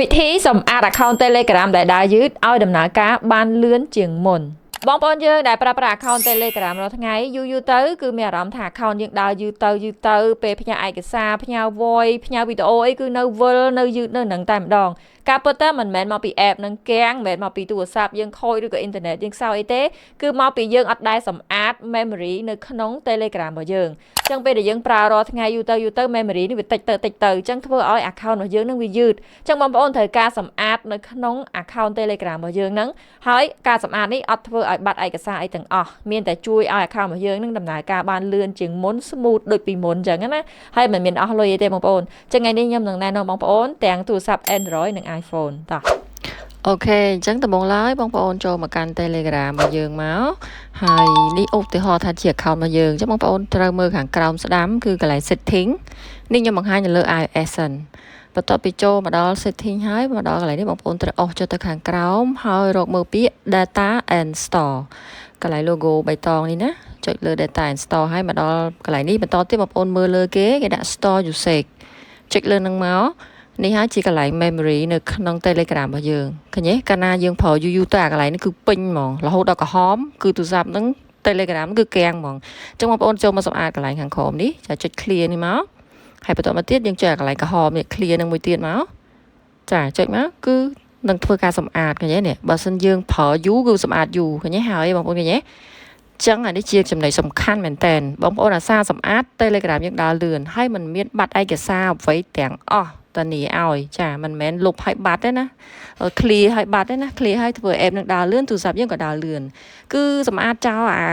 វិធីសម្អាត account Telegram ដែលដើរយឺតឲ្យដំណើរការបានលឿនជាងមុនបងប្អូនយើងដែលប្រើប្រាស់ account Telegram រាល់ថ្ងៃយូរយូរទៅគឺមានអារម្មណ៍ថា account យើងដើរយឺតទៅយឺតទៅពេលផ្ញើឯកសារផ្ញើ voice ផ្ញើវីដេអូអីគឺនៅវិលនៅយឺតនៅនឹងតែម្ដងការពិតទៅមិនមែនមកពី app នឹងគាំងមិនមែនមកពីទូរស័ព្ទយើងខូចឬក៏អ៊ីនធឺណិតយើងខ្សោយអីទេគឺមកពីយើងអត់ដែលសម្អាត memory នៅក្នុង Telegram របស់យើងអញ្ចឹងពេលដែលយើងប្រើរាល់ថ្ងៃយូរទៅយូរទៅ memory នេះវាតិចទៅតិចទៅអញ្ចឹងធ្វើឲ្យ account របស់យើងនឹងវាយឺតអញ្ចឹងបងប្អូនត្រូវការសម្អាតនៅក្នុង account Telegram របស់យើងហ្នឹងហើយការសម្អាតនេះអត់ធ្វើឲ្យបាត់ឯកសារអីទាំងអស់មានតែជួយឲ្យ account របស់យើងនឹងដំណើរការបានលឿនជាងមុន smooth ដូចពីមុនអញ្ចឹងណាហើយមិនមានអស់លុយអីទេបងប្អូនអញ្ចឹងថ្ងៃនេះខ្ញុំនឹងណែនាំបងប្អូនទាំងទូរស័ព្ទ Android និង iPhone តោះ។ OK អញ្ចឹងដំបូងឡើយបងប្អូនចូលមកកាន់ Telegram របស់យើងមកហើយនេះឧទាហរណ៍ថាជា account របស់យើងអញ្ចឹងបងប្អូនត្រូវមើលខាងក្រោមស្ដាំគឺកន្លែង setting នេះខ្ញុំបង្ហាញនៅលើ iOS សិនបន្ទាប់ពីចូលមកដល់ setting ហើយមកដល់កន្លែងនេះបងប្អូនត្រូវអូសចុះទៅខាងក្រោមហើយរកមើលពាក្យ data and store កន្លែង logo បៃតងនេះណាចុចលើ data and store ហើយមកដល់កន្លែងនេះបន្តទៀតបងប្អូនមើលលើគេគេដាក់ store usage ចុចលើនឹងមកនេះហើយជាកន្លែង memory នៅក្នុង Telegram របស់យើងឃើញទេកាលណាយើងប្រើយូរយូរទៅអាកន្លែងនេះគឺពេញហ្មងរហូតដល់ក្រហមគឺទូរស័ព្ទហ្នឹង Telegram គឺគាំងហ្មងអញ្ចឹងបងប្អូនចូលមកសម្អាតកន្លែងខាងក្រោមនេះចាចុច clear នេះមកហើយបន្តមកទៀតយើងចុចកន្លែងក្រហមនេះ clear នឹងមួយទៀតមកចាចុចមកគឺនឹងធ្វើការសម្អាតឃើញទេនេះបើសិនយើងប្រើយូរគឺសម្អាតយូរឃើញទេហើយបងប្អូនឃើញទេចឹងអានេះជាចំណុចសំខាន់មែនតើបងប្អូនអាសាសម្អាត Telegram យើងដើរលឿនហើយมันមានបាត់ឯកសារអ្វីទាំងអស់តានីឲ្យចាមិនមែនលុបឲ្យបាត់ទេណា clear ឲ្យបាត់ទេណា clear ឲ្យធ្វើ app នឹងដើរលឿនទូរស័ព្ទយើងក៏ដើរលឿនគឺសម្អាតចោលអា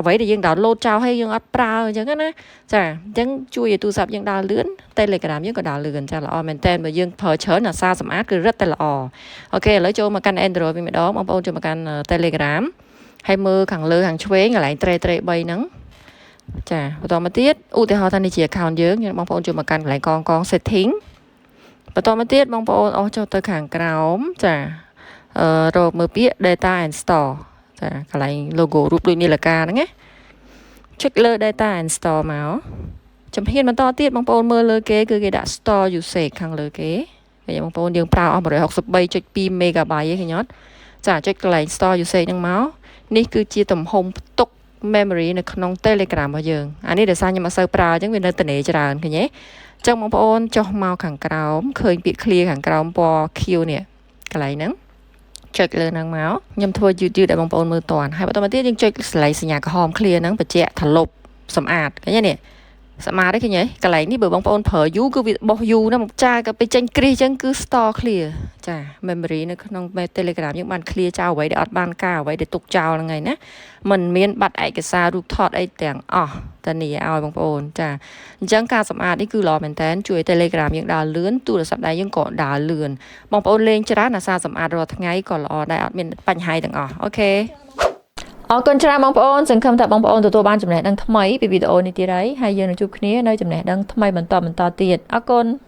អ្វីដែលយើង download ចោលឲ្យយើងអត់ប្រើអញ្ចឹងណាចាអញ្ចឹងជួយឲ្យទូរស័ព្ទយើងដើរលឿន Telegram យើងក៏ដើរលឿនចាល្អមែនតើបើយើងប្រើច្រើនអាសាសម្អាតគឺរឹតតែល្អ OK ឥឡូវចូលមកកាន់ Android វិញម្ដងបងប្អូនចូលមកកាន់ Telegram ហើយមើលខាងលើខាងឆ្វេងកន្លែងត្រេត្រេ3ហ្នឹងចាបន្តមកទៀតឧទាហរណ៍ថានេះជា account យើងបងប្អូនចូលមកកាន់កន្លែងកងកង setting បន្តមកទៀតបងប្អូនអូសចុះទៅខាងក្រោមចាអឺរកមើលពាក្យ data and store ចាកន្លែង logo រូបដូចនាឡិកាហ្នឹងណាចុចលើ data and store មកជំហានបន្តទៀតបងប្អូនមើលលើគេគឺគេដាក់ store usage ខាងលើគេឃើញបងប្អូនយើងប្រើអស់163.2 MB ឯងឃើញអត់ចាចុចកន្លែង store usage ហ្នឹងមកនេះគឺជាទំហំផ្ទុក memory នៅក្នុង Telegram របស់យើងអានេះដោយសារខ្ញុំអត់សូវប្រើអញ្ចឹងវានៅតនេច្រើនឃើញទេចឹងបងប្អូនចុះមកខាងក្រោមឃើញពាក្យ clear ខាងក្រោមពណ៌ខៀវនេះកន្លែងហ្នឹងចុចលើហ្នឹងមកខ្ញុំធ្វើយឺតយឺតឲ្យបងប្អូនមើលតាន់ហើយបន្តមកទៀតយើងចុចសន្លែងសញ្ញាក្រហម clear ហ្នឹងបញ្ជាក់ថាលុបសម្អាតឃើញទេនេះសម្អាតទេឃើញទេកន្លែងនេះបើបងប្អូនប្រើយូរគឺវាបោះយូរណាស់ចាក៏ពេលចេញគ្រីសអញ្ចឹងគឺ store clear ចា memory នៅក្នុង Telegram យើងបាន clear ចោលអ្វីដែលអត់បានការអ្វីដែលទុកចោលហ្នឹងហើយណាมันមានបាត់ឯកសាររូបថតអីទាំងអស់តានីឲ្យបងប្អូនចាអញ្ចឹងការសម្អាតនេះគឺល្អមែនតើជួយ Telegram យើងដើរលឿនទូរស័ព្ទដៃយើងក៏ដើរលឿនបងប្អូនលេងច្រើនអាសាសម្អាតរាល់ថ្ងៃក៏ល្អដែរអត់មានបញ្ហាទាំងអស់OK អរគុណច្រើនបងប្អូនសង្ឃឹមថាបងប្អូនទទួលបានចំណេះដឹងថ្មីពីវីដេអូនេះទៀតហើយហើយយើងនឹងជួបគ្នានៅចំណេះដឹងថ្មីបន្តបន្តទៀតអរគុណ។